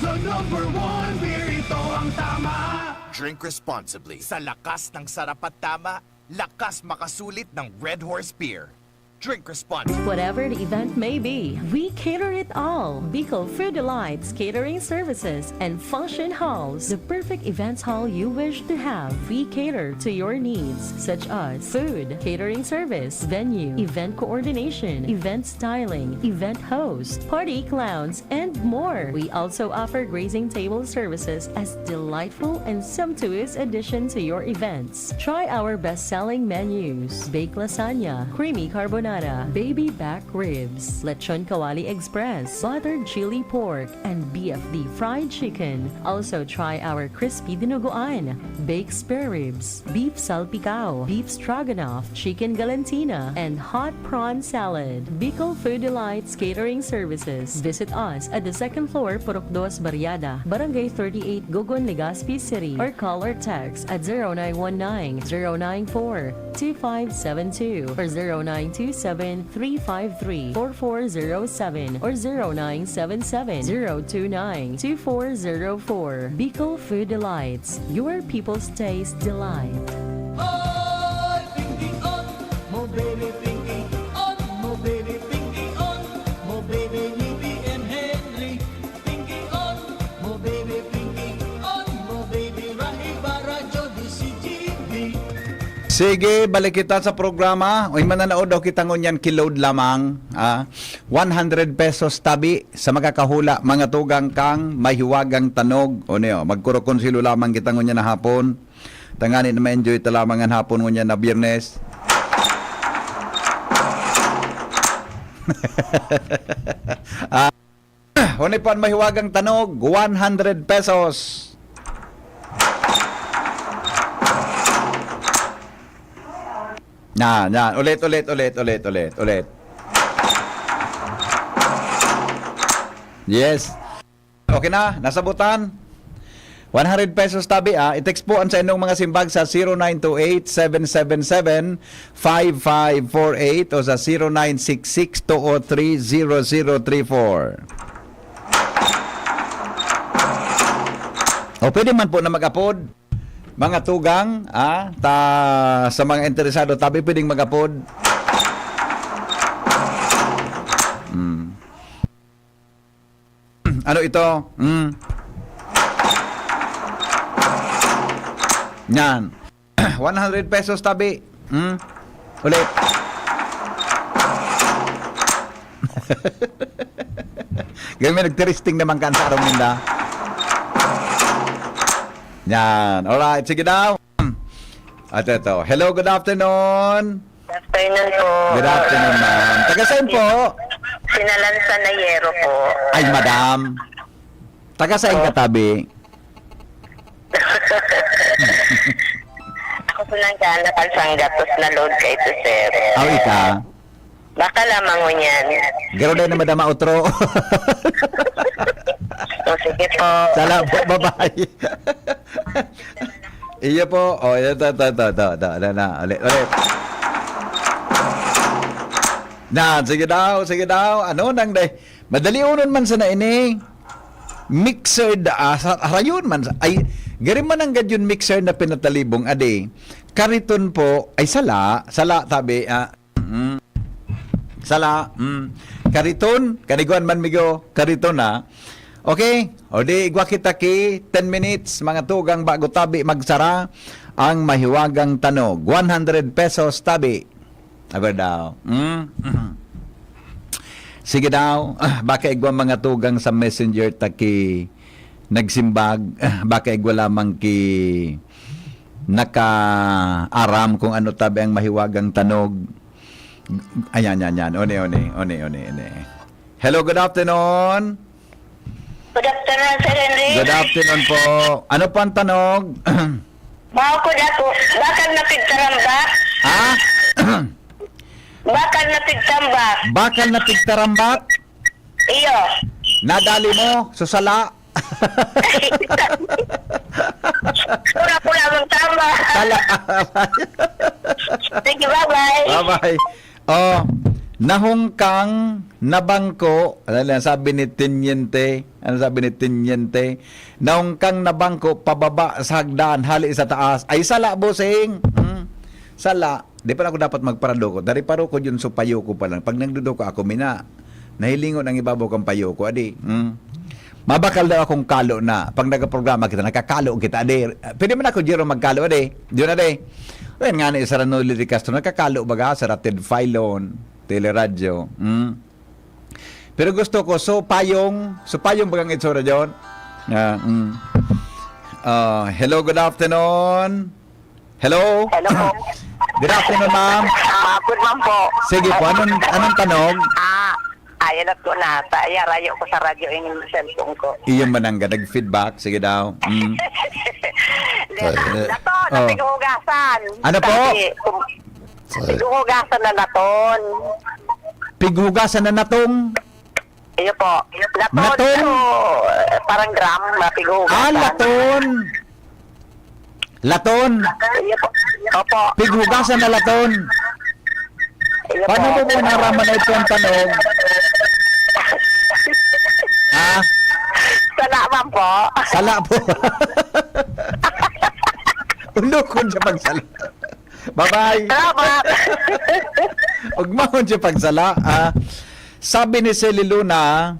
the number one beer, ito ang tama. Drink responsibly. Sa lakas ng sarap at tama, lakas makasulit ng Red Horse Beer. Drink responsibly. Whatever the event may be, we cater it all. Bicol Food Delights Catering Services and Function Halls, the perfect events hall you wish to have. We cater to your needs, such as food, catering service, venue, event coordination, event styling, event host, party clowns, and more. We also offer grazing table services as delightful and sumptuous addition to your events. Try our best-selling menus: baked lasagna, creamy carbonara, baby back ribs, lechon kawali express, buttered chili pork, and B F D fried chicken. Also try our crispy dinuguan, baked spare ribs, beef salpicao, beef stroganoff, chicken galantina, and hot prawn salad. Bicol Food Delights Catering Services. Visit us at the second floor, Purok Dos Barriada, Barangay thirty-eight, Gogon, Legazpi City, or call or text at zero nine one nine, zero nine four, two five seven two or zero nine two seven, three five three, four four zero seven or zero nine seven seven, zero two nine, two four zero four. Bicol Food Delights, your people's taste delight. Oy, Pinky On, mo baby Pinky On, mo baby Pinky On, mo baby ni B M Henry. Pinky On, mo baby Pinky On, mo baby Rahi Barajo di si G B. Sige, balik kita sa programa. Uy, mananao daw kita ngunyan ki load lamang. Ah, one hundred pesos tabi sa makakahula, mga tugang, kang mahiwagang tanog. O niyo, magkurukonsilo lamang kita ngunyan na hapon. Tangani na ma-enjoy ta lamang an hapon ngunyan na Biyernes. Ah, huni po an mahiwagang tanog, one hundred pesos. Na, na. Ulit, ulit, ulit, ulit, ulit, ulit. Yes. Okay na, nasabutan. One hundred pesos tabi, ah. I-text po ang sa inyong mga simbag sa zero nine two eight, seven seven seven, five five four eight o sa zero nine six six, two oh three, zero zero three four. O, pwede man po na mag-apod. Mga tugang, ah, ta, sa mga interesado, tabi pwedeng mag-apod. Hmm. Ano ito? Hmm. Yan. One hundred pesos tabi. Hmm? Ulit. Ganyan, may nagtiristing naman kan sa arong ninda. Yan. Alright, sige daw. At ito. Hello, good afternoon. Good afternoon po. Good afternoon, ma'am. Taga saan po? Sinalansan na Yero po. Ay, madam. Taga saan ka, tabi? Ako po nang gana kan sanggatos na load ka ito, sir. Aw, ika? Baka lamang ngunyan. Garo na madama otro. O, sige po. Sala po, bye-bye. Iyo po. O, ito, ito, ito, ito, ito. Ano na? Ulit, ulit. Na, sige daw, sige daw. Ano nang day? Madali unon man sana ini. Mixer da, ah, sa, harayon man sa, ay, gari man ang gadyon mixer na pinatalibong, adi. Kariton po, ay, sala, sala, tabi, ah, mm. Sala, mm. Kariton, kaniguan man migo, kariton, ah. Okay, o di, igwa kita ki ten minutes, mga tugang, bago tabi magsara ang mahiwagang tanog. One hundred pesos tabi. Aba daw. Mm? Mhm. Sige daw. Ah, baka igwa mga tugang sa messenger ta ki nagsimbag. Ah, baka igwa lamang ki nakaaram kung ano tabi ang mahiwagang tanog. Ayan, yan, yan. One, one, one, one, one. Hello, good afternoon. Good afternoon, Sir Henry. Good afternoon po. Ano po ang tanog? Mao ko dako. Bakal na pigtaramba. Ah? Bakal na pigtambak. Bakal na pigtarambak? Iyo. Nadali mo, susala. Pura-pura mong tama. Sala. Sige, bye-bye. Bye-bye. Oh, nahungkang, nabangko. Ano lang sabi ni Tiniente? Ano sabi ni Tiniente? Nahungkang, nabangko, pababa sa hagdan, hali sa taas. Ay, sala, bossing. Hmm. Sala. Di pa ako dapat magparadukot. Dari pa rukod yun, so payo ko pa lang. Pag nagduduko ako, mina, nahilingon ang ibabaw kang payo ko, adi. Hmm. Mabakal daw akong kalo na. Pag nagprograma kita, nakakalo kita, adi. Pwede man ako, Jero, magkalo, adi. Yun, adi. Ayan nga ni Sara Noli de Castro, nakakalo baga, Sara Ted Filon, Teleradyo. Hmm. Pero gusto ko, so payong, so payong bagang itsura, John? Ah, mm. Ah, hello, good afternoon. Hello? Hello. Good afternoon, ma'am. Ah, good man po. Sige po, anong, anong tanog? Ah, ay, alam ko na. Ta-, ay, arayo ko sa radyo yung cellphone ko. Iyo manangga, nag-feedback. Sige daw. Mm. Hindi, na, na to, Oh. napighugasan. Ano po? Sabi, kum-, Sa- pighugasan na naton. Pighugasan na natong? Iyo po. Laton, Laton? So, eh, parang gram na pighugasan. Ah, laton. Laton. Iyo po. Opo. Pighugasan na laton. Iyo Paano po. mo po naraman na ito ang tanong? Ah? Sala man po. Sala po. Unokon siya pagsala. Bye-bye. Salamat. Ugmahon siya pagsala. Ah, sabi ni Sally Luna,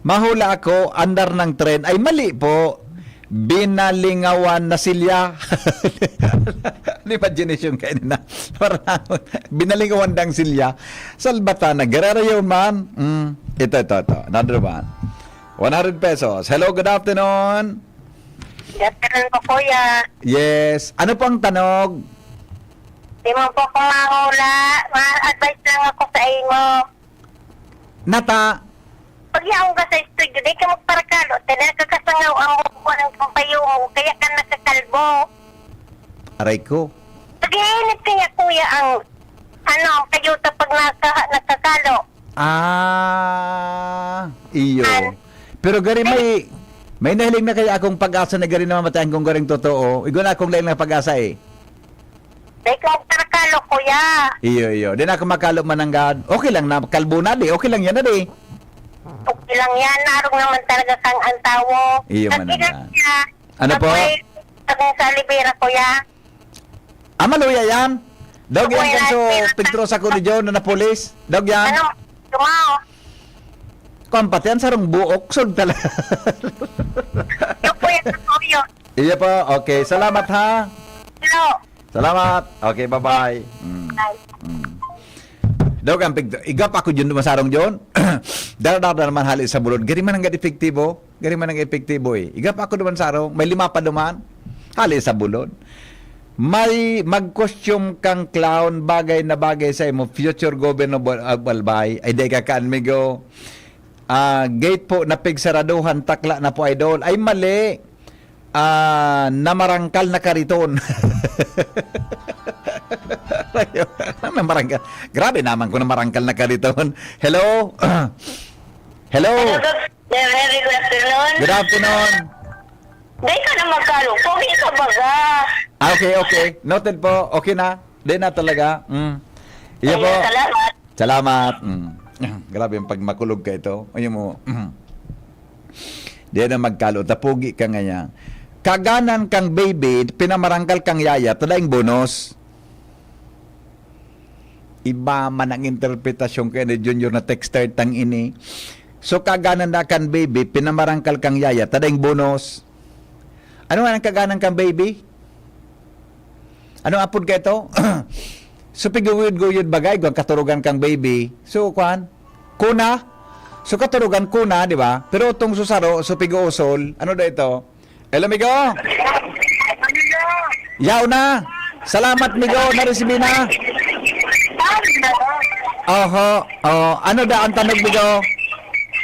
"Mahula ako, andar ng tren." Ay, mali po. Binalingawan na silya. Ano imagination kayo na? Parang binalingawan dang silya. Salbata na. Guerrero yun, man. Mm. Ito, ito, ito. Another one. One hundred pesos. Hello, good afternoon. Good afternoon po, kuya. Yes. Ano po ang tanog? Di mo po ako mahula. Ma-advise lang ako sa imo. Nata? Pag yaong ka sa studio, di ka magparakalo. Talaga kakasangaw ang buwan ng pampayo mo. Kaya ka nakakalbo. Aray ko. Pag-iinit kaya, kuya, ang, ano, ang kayuta pag naka-, nakakalo. Ah, iyo. An- Pero gari may, may nahiling na kaya akong pag-asa na gari naman matayan kung garing totoo. Igwa na akong lain na pag-asa eh. Dahil ka magparakalo, kuya. Iyo, iyo. Di na ako makalo mananggad. Okay lang na, kalbo na di. Okay lang yan na di. Okay lang yan. Narong naman talaga kang antawo. Iyo, Kasi mananggad. Siya, Ano po? Ako'y, ako'y sa Libera, kuya. Ah, maluya yan. Daog yan Ako'y kan so last year. Pigtro sa Corridor na napulis. Daog yan. Ano? Tumao. Kuwan pati yan, sarong buok. Sog talaga. Yung kuya sa Toyo. Iya po. Okay. Salamat, ha? Hello. Salamat. Okay, bye-bye. Mm. Bye. Mm. Daog ang pigtro. Igap ako dyan dumasarong dyan. Dara-dara naman hali sa bulod. Gari man ang epektibo. Gari man ang epektibo eh. Igap ako duman sa arong, may lima pa duman. Hali sa bulod. May mag-costume kang clown, bagay na bagay sa imo, future governor of Albay. Ay, di ka kaan, migo. Ah, gate po, napigsaraduhan, takla na po, idol. Ay, mali. Ah, namarangkal na kariton. Namarangkal. Grabe naman kung namarangkal na kariton. Hello? Hello? Hello, good, very good afternoon. Good afternoon. Di ka na magkalo. Pogi ka baga. Ah, okay, okay. Noted po. Okay na. Di na talaga. Mm. Iya po. Ayun, salamat. Salamat. Mm. Grabe yung pag makulog ka ito. Ayun mo. Mm. Di na magkalo. Tapugi ka ngayon. Kaganan kang baby, pinamarangkal kang yaya, tadaing bonus. Iba man ang interpretasyon kaya ni Junior na texter tang ini. So, kaganan na kan baby, pinamarangkal kang yaya, tadaing bonus. Ano nga ang kaganan kang baby? Ano apod ka ito? So, piguyod-guyod bagay, kung katurugan kang baby. So, kwan? Kuna? So, katurugan kuna, di ba? Pero itong susaro, so pig-uusol, ano daw ito? Hello, amigo? Yaw na. Salamat, migo. Naresibi na. Oho. Oh, ano da ang tanog, migo?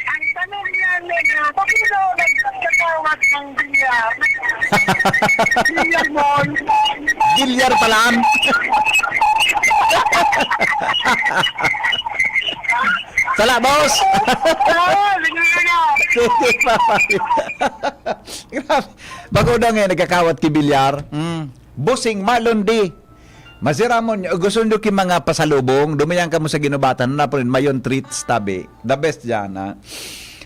Ang tanong niya, Nena, bakit daw nagtatawag ng bilyar? Bilyar, Mon. Bilyar pala. Sala, boss! Oo, sige na. Sige, Papa. Grabe. Bago na ngayon, nagkakawat ki bilyar. Mm. Bossing Marlon D. Masiramon, gusto nyo ki mga pasalubong, dumayan kamo sa Guinobatan, hanapon nin Mayon Treats, tabi. The best yan, ha?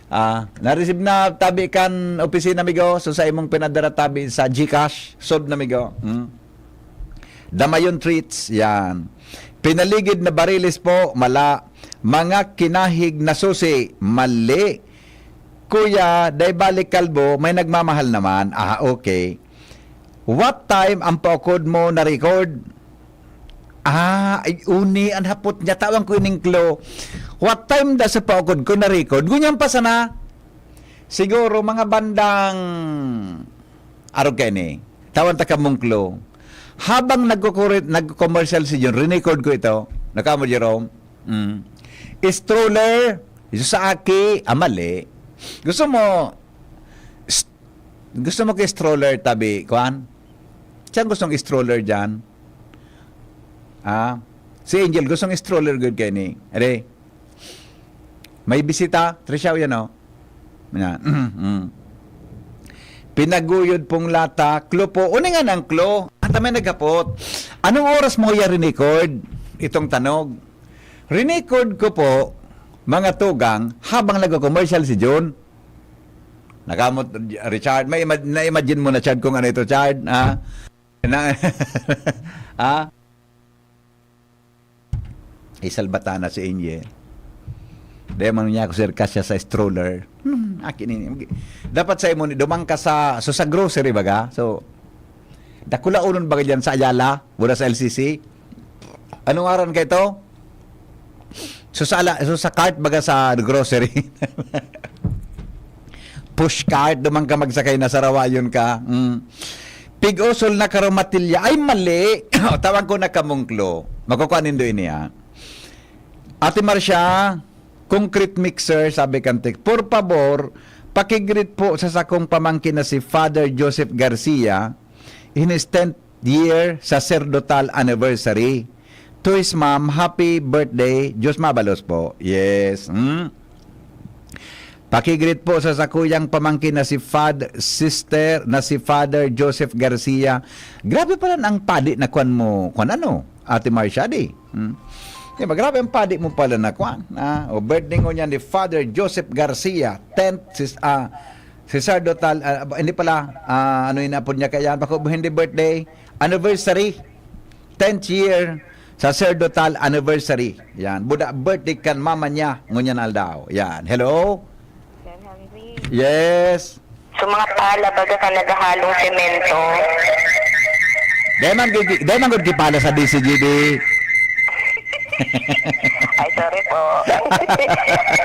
Ah, na-receive na tabi kan opisina, amigo. So, sa imong pinadara tabi sa GCash, sold na, amigo. Hmm? The Mayon Treats, yan. Pinaligid na bariles po, mala. Mga kinahig na susi, mali. Kuya, dai balik kalbo, may nagmamahal naman. Ah, okay. What time ang paukod mo na-record? Ah, ay, uni, ang hapot niya. Tawan ko ining clue. What time da sa paukod ko na-record? Ngunyan pa sana. Siguro, mga bandang, arog kaini. Tawan ta kamong clue. Habang nagkukuri-, nagko-commercial si Jun, rinecord ko ito. Nakamo, Jerome? Mm. Stroller, sa aki, ah, mali. Gusto mo, s-, gusto mo kay stroller, tabi, kuan? Saan gustong stroller dyan? Ah, si Angel, gustong stroller good kaini. Are, may bisita, Trisha, yan, oh. Yan. Mm. Pinaguyod pong lata, klo po. Uningan ang klo. At may naghapot, anong oras mo kaya rinecord itong tanog? Rinecord ko po, mga tugang, habang nagko-commercial si Jun. Nakamot, Richard, may ima-, na-imagine mo na, Chad, kung ano ito, Chad? Ha? Na, ha? Isalbatana si Angel. Dahil man niya ako, sir, kasya sa stroller. Hmm, akin ini. Dapat sa imo ni, duman ka sa, so sa grocery baga. So, dakula unon baga dyan sa Ayala, wala sa L C C. Anong aran ka ito? So sa, ala, so sa cart baga sa grocery. Push cart, duman ka magsakay na sarawayon ka. Mm. Pig-usol na karomatilya. Ay, mali. Tawan ko na kamong clue. Makukuha nindo ini, ha? Ate Marcia, concrete mixer, sabi kan text, "Por pabor, pakigreet po sa sakong pamangkin na si Father Joseph Garcia in his tenth year sacerdotal anniversary. To his mom, happy birthday, Diyos mabalos po." Yes. Hmm? Pakigreet po sa sakuyang pamangkin na si Fad-, sister na si Father Joseph Garcia. Grabe pala ang padi na kwan mo, kwan ano, Ate Marcia, di? Hmm? Di ba, grabe ang padi mo pala na kwan. Ah, o birthday ngunyan ni Father Joseph Garcia, tenth, sis-, ah, sacerdotal, ah, hindi pala, ah, ano yung apod niya kaya, bako hindi birthday, anniversary, tenth year, sacerdotal anniversary. Yan. Buda birthday kan mama niya, ngunyan aldaw. Yan. Hello? Sir Henry. Yes. So, mga pala, baga ka naghahalong semento. Dahil man, gigi-, dahil man gud kipala sa D C G B. Ay, sorry po.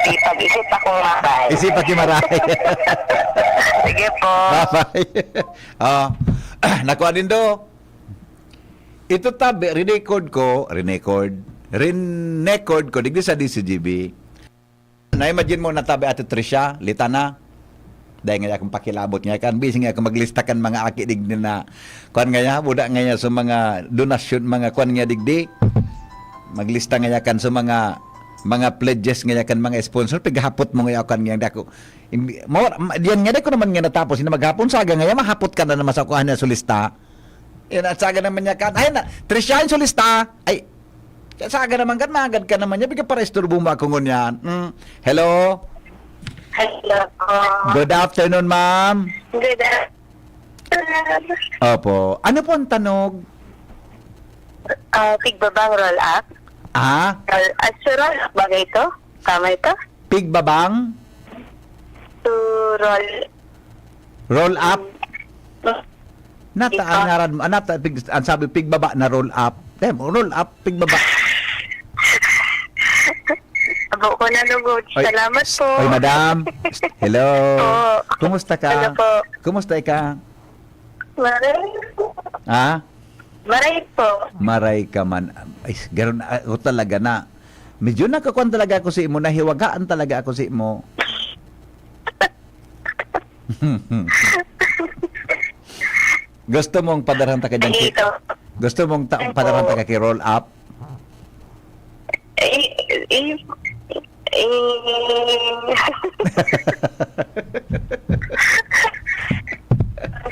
Di pag-isip akong maray. Isip pa kimaray. Sige po. Bye-bye. Oh. Nakuha din do. Ito tabi, record ko, record, record ko, digdi sa D C G B. Na-imagine mo na tabi, Ate Tricia, litana. Dahil nga akong pakilabot nga kan, busy nga ako maglista kan mga aki digdi na, kuan nga ya, buda nga ya sa mga donasyon, mga kuan nga digdi. Maglista nga ya kan sa mga, mga pledges nga ya kan mga sponsor, pighapot mo nga ya kan nga dako. Hindi, mo, ma-, diyan nga, di ko naman nga natapos, hindi maghapon, saga nga ya, mahapot ka na naman sa kuan na sa lista. Yan, at saga naman niya kan, ay na, Tricia, yung sa lista, ay, Kaya sa akin naman kan, magad ka naman niya, bigyan para isturbo mo ako ngunyan. Mm. Hello? Hello po. Good afternoon, ma'am. Good afternoon. Opo. Ano po ang tanog? Ah, pigbabang roll up. Ah? Roll, ah, so roll up ba ito? Tama ito? Pigbabang? To roll. Roll up? Mm. Nata ang ngaran mo, ah, nata, pig, ang sabi, pigbaba na roll up. Damn, roll up, pigbaba. Abo ko na lugod. Oy, Salamat po. Oy, madam. Hello. Po. Kumusta ka? Hello po. Kumusta ka? Maray po. Ha? Maray po. Maray ka man. Ay, ganun ako talaga na. Medyo nakakuan talaga ako sa imo, nahiwagaan talaga ako sa imo. Gusto mong padarhan ta ka dyan ki-, Dito. Gusto mong ta-, Ay, padarhan ta po. Ka ki roll up? Eh, eh.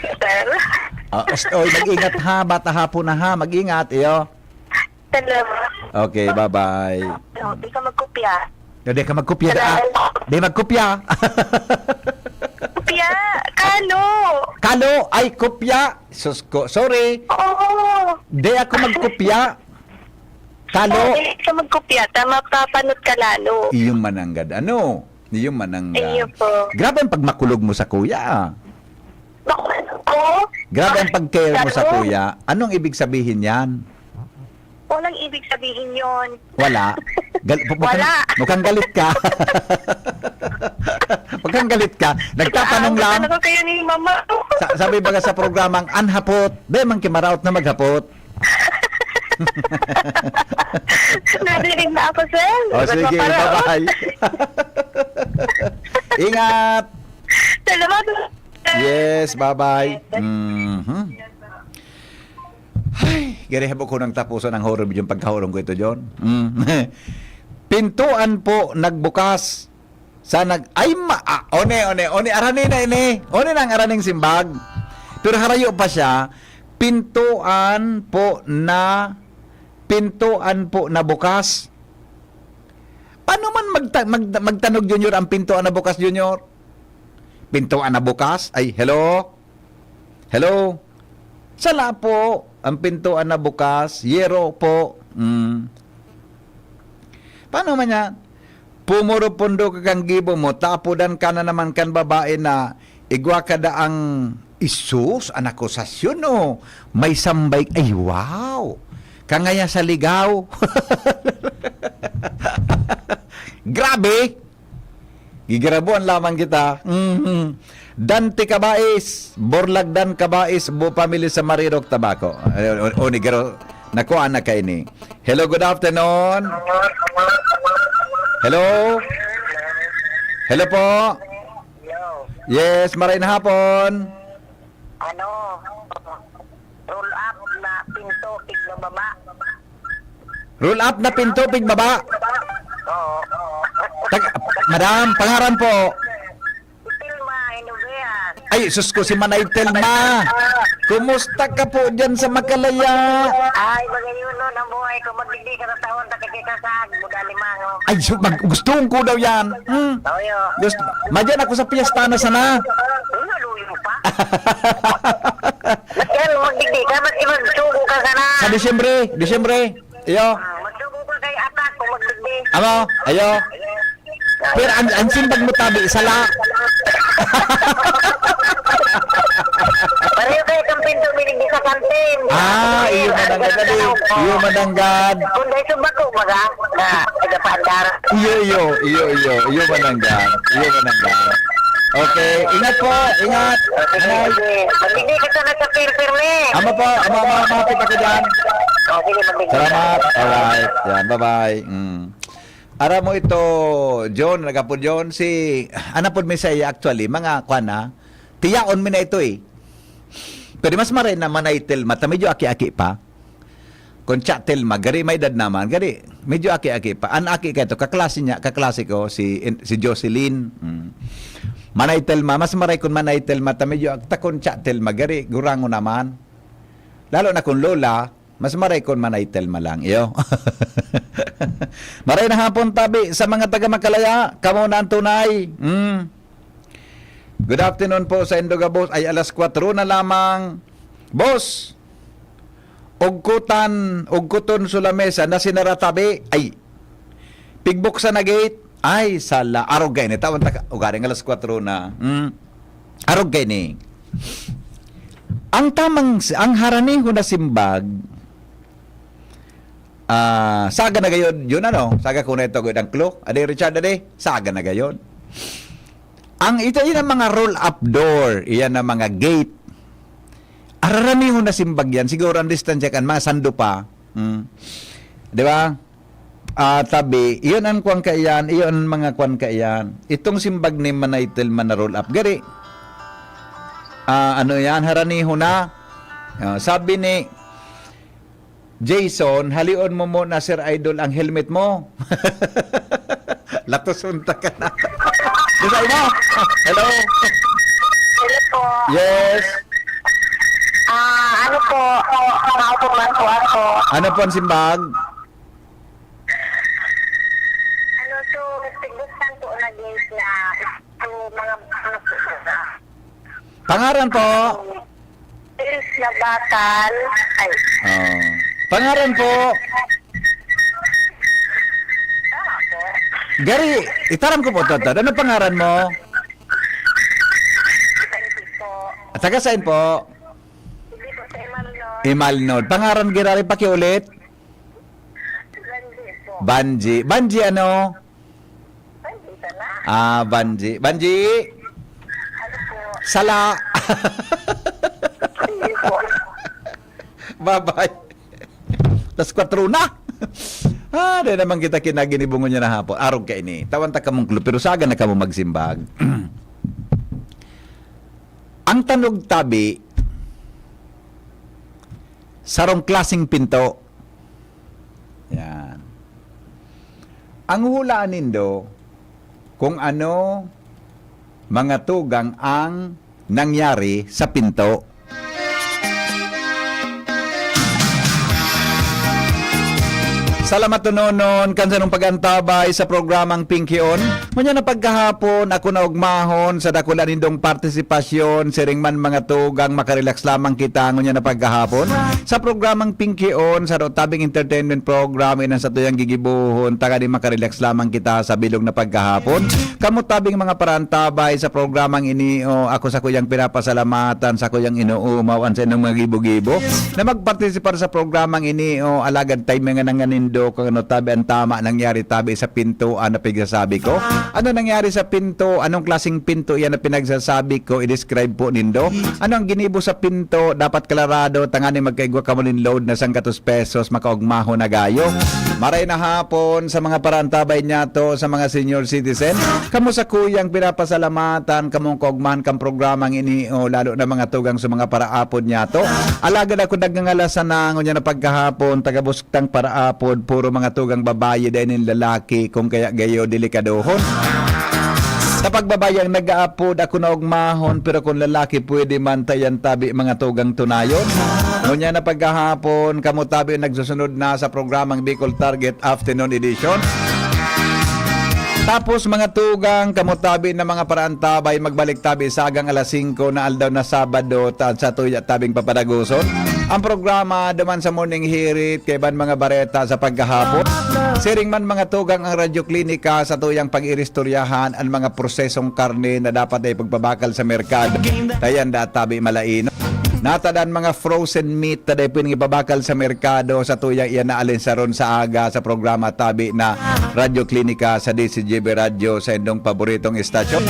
Sir. Ah, oy, mag-ingat ha, bata hapon na ha, mag-ingat, iyo. Salamat. Okay, bye-bye. No, di ka magkopya. Di ka magkopya, da. Salamat. Di magkopya. Kopya, kalo. Kalo, ay, kopya. Sus ko, sorry. Oo. Di ako magkopya. Kalo. Oo, di ka magkopya. Tama, papanot ka lalo. Iyong mananggad. Ano? Iyong mananggad. Iyo po. Grabe ang pagmakulog mo sa kuya, ah. Ako? Grabe ang pag-care mo sa Laro? Kuya. Anong ibig sabihin yan? Walang ibig sabihin yon. Wala? Gal- pu- mukhang, Wala. Mukhang galit ka. Mukhang galit ka. Nagtatanong lang. Ano kayo ni mama? Sa, sabi baga sa programang, "An hapot." Di man kimaraot na maghapot. Narinig na ako, sir. O, Dapat sige. Maparaot. Bye-bye. Ingat. Salamat. Yes, bye-bye. Mhm. Ay, gari habo ko nang tapusan ang horror yung pagkahorong ko ito, John. Mm. Pintuan po nagbukas sa nag-, ay, ma-, ah, one, one, one, arani na ini. One na ang araning simbag. Pero harayo pa siya, pintuan po na, pintuan po na bukas. Paano man magta-, magta-, magtanog, Junior, ang pintuan na bukas, Junior? Pintuan na bukas? Ay, hello? Hello? Sala po, ang pintuan na bukas, yero po. Mm. Paano man yan? Pumuro pundo ka kan gibo mo, tapodan ka na naman kan babae na igwa ka daang isus, an akusasyon, oh. May sambay, ay, wow! Kangaya sa ligaw. Grabe! Gigirabuan lamang kita. Mhm. Dante Cabais, Borlagdan Cabais, bu-, pamilya sa Marirok, Tabaco. Ay, o, o, ni Garo, nakuha na kaini. Hello, good afternoon. Hello? Hello po? Yo, Yes, maray na hapon. Ano? Roll up na pinto, pigbababa. Roll up na pinto, pigbaba. Oo. Tag-, madam, pangaran po? Si Telma Inovean. Ay, sus ko, si Manay Telma. Kumusta ka po dyan sa Makalaya? Ay, bagay yun, no, ang buhay ko. Magdigdi ka sa taon, takit ka sa sag, buda limango. Ay, su-, mag-, gusto ko daw yan. Hmm? Oo, yo. Gusto, madyan ako sa piyesta na sana. Uy, naluyo pa. Ba't yan? Magdigdi ka? Ba't di magsugo ka sana? Sa Disyembre, Disyembre. Iyo. Ah, magsugo ka kay Atak kung magdigdi. Amo, ayo. Pero ang, ang simbag mo tabi, sala. Pareho kayo kang pinto, minig sa kantin. Ah, iyo mananggad, dali. Iyo mananggad. Kung dahil sa bako, baga, na, taga-paandar. Iyo, iyo, iyo, iyo, iyo mananggad. Iyo mananggad. Okay, ingat po, ingat. Sige, Anay. Sige. Magdigdi ka sana sa pirpir, me. Ama po, ama, ama, ama, kita ka dyan. Oh, sige, magdigdi. Salamat. Alright. Yan, bye-bye. Mm. Aram mo ito, John, nagapod John, si, anapod mi sa iya actually, mga kwan na, tiyaon mi na ito eh. Pero mas maray na Manay Telma, ta medyo aki-aki pa. Kung Cha Telma, gari may edad naman, gari, medyo aki-aki pa. An aki ka ito, kaklase niya, kaklase ko, si, si Jocelyn. Mm. Manay Telma, mas maray kung Manay Telma, ta medyo, ta kung Cha Telma, gari, gurango naman. Lalo na kung lola, mas maray kon Manay Telma lang, iyo. Maray na hapon, tabi, sa mga taga Makalaya, kamo na ang tunay. Mm. Good afternoon po sa Indoga, boss. Ay, alas kwatro na lamang. Boss, ugkutan, ugkuton so lamesa na sinara tabi. Ay, pigbuksan na gate. Ay, sala. Arog kaini. Tawan ta ka, ugaring alas kwatro na. Mm. Arog kaini. Ang tamang, ang haraniho na simbag, ah, saga na gayod, yun ano, saga ko na ito, gayod ang clock. Ade, Richard, ade, saga na gayod. Ang ito, yun ang mga roll-up door, iyan ang mga gate. Araraniho na simbag yan. Siguro ang distansya kan, mga sando pa. Hmm. Di ba? Ah, tabi, iyon ang kwan kaiyan, iyon ang mga kwan kaiyan. Itong simbag ni Manay Telma na roll up. Gari, ah, ano yan, haraniho na. Ah, sabi ni, Jason, halion mo muna, Sir Idol, ang helmet mo. Latoson ta ka na. Bisay mo? Hello? Hello po. Yes. Ah, ano po? Maupo man po ako. Ano po ang simbag? Ano to? Tigbusan po na guys na so, mga ano po. Pangaran po? Sales na bakal. Ay, Oh. Pangaran po? tama po. Gari, itaram ko po, Totod. Ano pangaran mo? Hindi po. At taga saan po? Hindi po sa Imalno. Imalnod. Pangaran, Girari, pakiulit. Hindi po. Banji. Banji, ano? Hindi ka na. Ah, Banji. Banji! Ano po? Sala! Hindi po. Bye-bye. Alas kwatro na. Ah, di naman kita kinaginibungon niya na hapon. Arog ka ini. Tawan ta kamong clue, pero saga na kamo magsimbag. Ang tanog tabi, sarong klaseng pinto. Yan. Ang hulaan nindo kung ano mga tugang ang nangyari sa pinto. Salamat tunonon kan sarong pag-antabay sa programang Pinkion. Ngunyan na pagkahapon, ako na ugmahon sa dakula nindong partisipasyon, siring man mga tugang, makarelax lamang kita ngunyan na pagkahapon. Sa programang Pinkion, sa tabing entertainment program, inan sa tuyang gigibohon, tagadi makarelax lamang kita sa bilog na pagkahapon. Kamo tabing mga parantabay sa programang ini, o ako sa kuyang pinapasalamatan, sa kuyang inuumaw, an sa inyong mga gibo-gibo na magpartisipar sa programang ini, o alagad tayo mga nanganindo kung ano tabi ang tama nangyari tabi sa pinto, ano pigsasabi ko? Ano nangyari sa pinto? Anong klaseng pinto yan na pinagsasabi ko? I-describe po nindo. Ano ang ginibo sa pinto? Dapat klarado, tangani magkaigwa kamo nin load na sanggatos pesos, makaugmaho na gayo. Maray na hapon sa mga parantabay niyato, sa mga senior citizen. Kamo sa kuyang pinapasalamatan, kamong kaugmahan kang programang ini, o lalo na mga tugang sa mga paraapod niyato. Alagad ako nagngangalasan na ngunyan na pagkahapon, taga Buskang paraapod, puro mga tugang babayi, dai nin lalaki, kung kaya gayo delikadohon. Sa pagbabayang nag-aapod, ako na ugmahon, pero kung lalaki, pwede man tayan tabi mga tugang tunayon. Ngunyan na pagkahapon, kamo tabi nagsusunod na sa programang Bicol Target Afternoon Edition. Tapos mga tugang, kamo tabi na mga paraantabay, magbalik tabi sa agang alas singko na aldaw na Sabado, ta sa tuya tabing papadaguson ang programa duman sa Morning Hirit, kaiban mga bareta sa pagkahapon. Siring man mga tugang ang Radyo Klinika sa tuyang pag-iristoryahan ang mga prosesong karne na dapat ay pagpabakal sa merkado. Tayan da tabi malaino. Natadan mga frozen meat na dai pwedeng ipabakal sa merkado sa tuyang iyan na alin saron sa aga sa programa tabi na Radyo Klinika sa D C G B Radyo sa indong paboritong istasyon.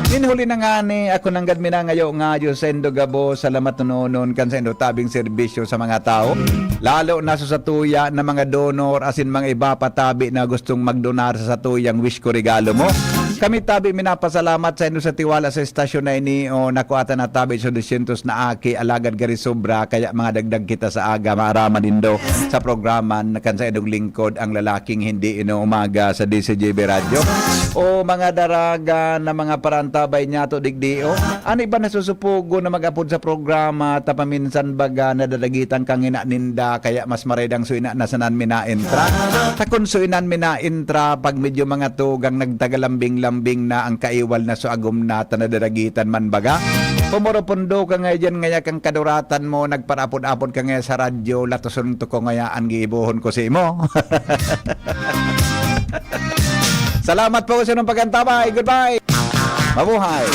Nin huli na ngani, ako nanggad minangayo-ngayo sa indo gabos, salamat nonon kan sa indo tabing serbisyo sa mga tao, lalo na sa satuya na mga donor asin mga iba pa tabi na gustong magdonar sa satuyang wish ko regalo mo. Kami tabi minapasalamat sa indo sa tiwala sa istasyon na ini, o nakuatan na tabi sa dosyentos na aki, alagad gari sobra, kaya mga dagdag kita sa aga, maaraman nindo sa programa na kan sa idong lingkod, ang lalaking hindi inuumaga sa D C G B Radyo. O mga daraga na mga parantabay niyato digdi, o ano iba nasusupugo na mag-apod sa programa, ta paminsan baga nadadagitan kang ina ninda, kaya mas maraydang so ina na sanan mi naentra. Ta kun so inan mi naentra, pag medyo mga tugang nagtagalambing-lambing na ang kaiwal na so agom na, ta nadadagitan man baga. Pumurupundo ka nga dyan, ngaya kang kaduratan mo, nagparapod-apod ka ngaya sa radyo, latoson to ko ngaya an giibohon ko sa imo. Salamat po sa inyong pag-antabay. Goodbye. Mabuhay.